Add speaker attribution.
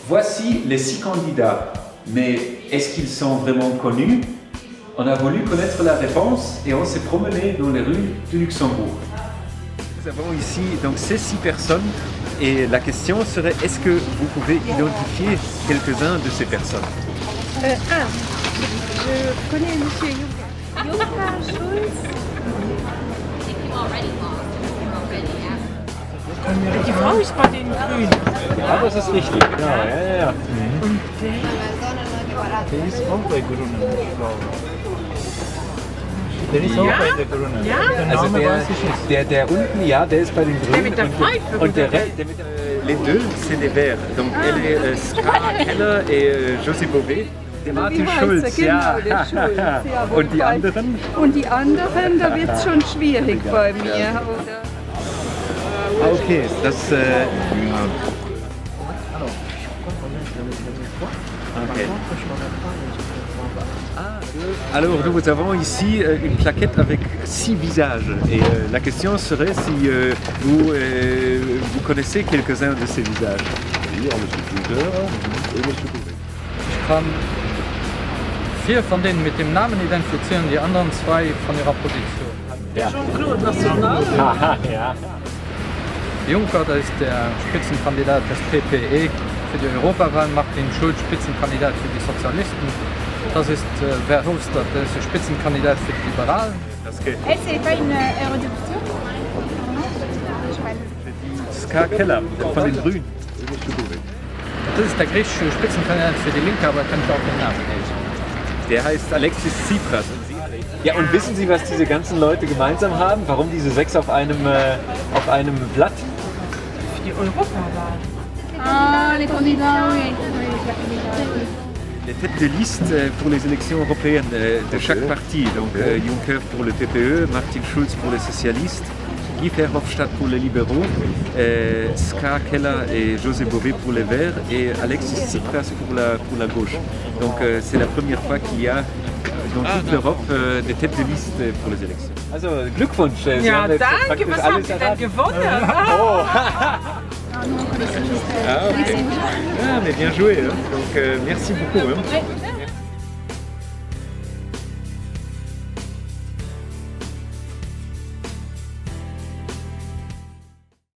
Speaker 1: Voici les six candidats. Mais est-ce qu'ils sont vraiment connus? On a voulu connaître la réponse et on s'est promené dans les rues du Luxembourg. Nous avons ici donc ces six personnes et la question serait est-ce que vous pouvez identifier quelques-uns de ces personnes
Speaker 2: euh, ah, Je connais monsieur Juncker. Juncker, Schulz.
Speaker 3: Die Frau ist bei den Grünen.
Speaker 1: Ja, das ist richtig. Genau. Ja, ja, ja. Mhm.
Speaker 3: Und der?
Speaker 4: Der ist auch bei Grünen, ich glaube. Der ist auch
Speaker 3: ja?
Speaker 4: bei der Grünen.
Speaker 3: Ja?
Speaker 4: Der
Speaker 1: also
Speaker 4: Name
Speaker 1: der,
Speaker 4: weiß ich nicht.
Speaker 1: Der, der unten, ja, der ist bei den Grünen.
Speaker 3: Der mit der Pfeife.
Speaker 1: Und, und der, der mit, äh, les deux, c'est les Verts. Donc ah. elle est euh, Ska Keller et euh, José Bové. Der Martin Schulz,
Speaker 2: genau,
Speaker 1: ja.
Speaker 2: Der Schulz, ja.
Speaker 1: Und die anderen?
Speaker 2: Und die anderen, da wird es schon schwierig bei mir. Oder?
Speaker 1: Ah, okay, das. Äh, okay. Alors nous avons ici euh, une plaquette avec six visages et euh, la question serait si euh, vous, euh, vous connaissez quelques-uns de ces visages.
Speaker 5: Oui, M. Juncker et M. Bové.
Speaker 6: Ich kann vier von denen mit dem Namen identifizieren, die anderen zwei von ihrer Position.
Speaker 1: Ja.
Speaker 3: Jean-Claude National.
Speaker 1: ja.
Speaker 6: Juncker, das ist der Spitzenkandidat des PPE für die Europawahl, Martin Schulz, Spitzenkandidat für die Sozialisten. Das ist äh, Verhofstadt, der ist der Spitzenkandidat für die Liberalen.
Speaker 2: Elle, c'est pas une euh, eurodéputée
Speaker 1: Ska Keller von den Grünen.
Speaker 6: Das ist der griechische Spitzenkandidat für die Linke, aber kennt auch den Namen nicht.
Speaker 1: Der heißt Alexis Tsipras. Ja, und wissen Sie, was diese ganzen Leute gemeinsam haben? Warum diese sechs auf einem, äh, auf einem Blatt?
Speaker 3: Für die Europawahl.
Speaker 2: Ah, les candidats, oui.
Speaker 1: Les têtes de liste euh, pour les élections européennes euh, de okay. chaque parti. Donc okay. euh, Juncker pour le PPE, Martin Schulz pour les socialistes, Guy Verhofstadt pour les libéraux, euh, Ska Keller et José Bové pour les Verts et Alexis Tsipras pour la, pour la gauche. Donc euh, c'est la première fois qu'il y a dans toute l'Europe euh, des têtes de liste pour les élections. Also Glückwunsch!
Speaker 3: Äh, Sie ja, danke, was haben Sie denn gewonnen?
Speaker 1: Oh. Ah, okay. ah, mais bien joué. Hein. Donc, euh, merci beaucoup. Hein.